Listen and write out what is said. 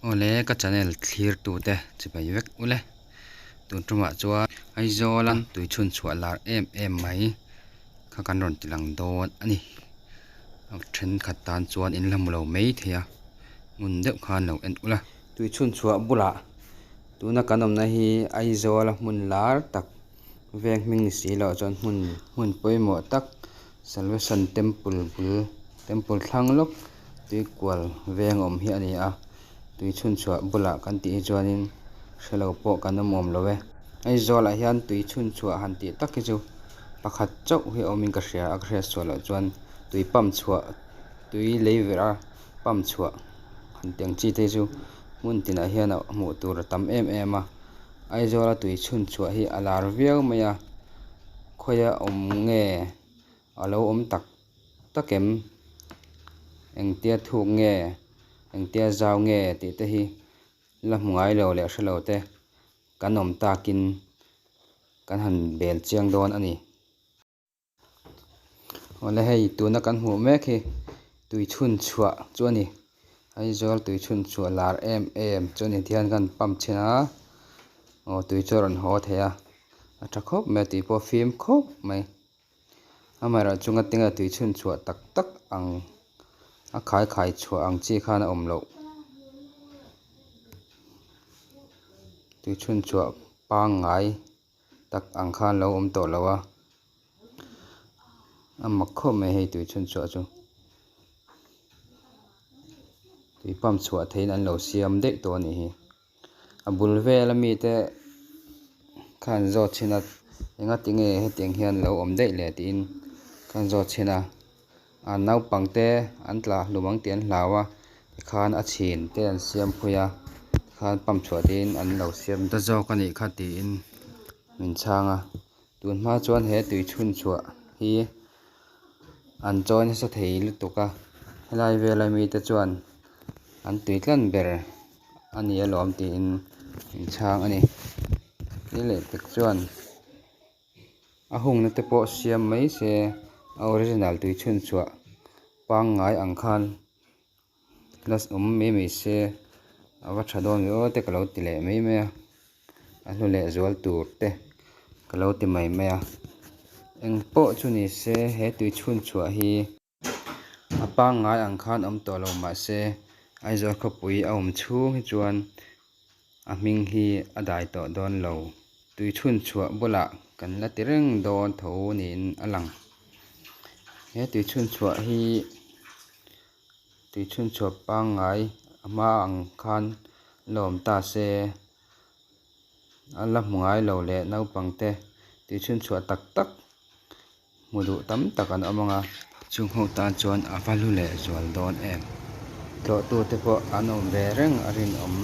Awle ka channel thlir tute chibai vek ule tun tumah chuan Aizawl a tui chhun chhuah lar em em mai kha kan rawn ti lang dawn a ni a thenkhat tan chuan in la hmu lo mai thei a ngun deuh khan lo en ula. Tui chhun chhuah bulah tuna kan awmna hi Aizawl a hmun lar tak veng hming ni si loh chuan hmun hmun pawimawh tak Salvation Temple bul temple thlang lawk tui kual veng awm hi a ni a tui chhun chhuah bulah kan tih hi chuanin hrelo pawh kan awm awm lo e Aizawl ah hian tui chhun chhuah han tih tak hi chu pakhat chauh hi a awmin ka hria a ka hriat sual loh chuan tui pump chhuah tui lei verh a pump chhuah han tih ang chi te hi chu hmun tinah hian hmuh tur a tam em em a. Aizawla tui chhun chhuah hi a lar viau mai a, khawia awm nge a lo awm tak tak em? Engtia thuk nge, engtia zau nge tih te hi la hmu ngai lo leh hre lo te kan awm takin kan han bel chiang dawn a ni. Awle hei tuna kan hmuh mek hi tui chhun chhuah chu a ni Aizawl tui chhun chhuah lar em em chu a ni tihian kan pump chhin a aw tui chu a rawn haw thei a a tha khawp mai a tui pawh a fim khawp mai amaherawhchu chunga tinge tui chhun chhuah tak tak ang a khai khai chhuah ang chi khan a awm loh tui chhun chhuah pangngai. tak ang khan lo awm tawh lo a a mak khawp mai hei tui chhun chhuah chu tui pump chhuah theihin an lo siam daih tawh a nih hi a bul vel ami te khan zawt chhin a enga tinge hetiang hian lo awm daih le tiin khan zawt chhin a a naupang te an tla hlum ang tih an hlau a tikhan a chhin te an siam phui a tikhan pump chhuah tiin an lo siam ta zawk a nih kha tiin min chhang a tun hma chuan he tui chhun chhuah hi an chawi nasa thei lutuk a helai vela mite chuan an tui tlan ber a ni alawm tiin min chhang a ni ni leh pek chuan. A hungna te pawh siam mai se a original tui chhun chhuah pangngai ang khan la awm mai mai se a va tha dawn ve aw te ka lo ti leh mai mai a a hlu leh zual tur te ka lo ti mai mai a eng pawh chu ni se he tui chhun chhuah hi. A pangngai ang khan awm tawh lo mahse Aizawl khawpui a awm chhung hi chuan a hming hi a dai tawh dawn lo. Tui chhun chhuah bulah kan la ti reng dawn tho niin a lang. He tui chhun chhuah hi tui chhun chhuah pangngai a hma ang khan la awm ta se a la hmu ngai lo leh naupang te tui chhun chhuah tak tak Hmu duh tam tak an awm ang a. Chung ho tan chuan a va hlu leh zual dawn em? Tlawhtute pawh an awm ve reng a rinawm.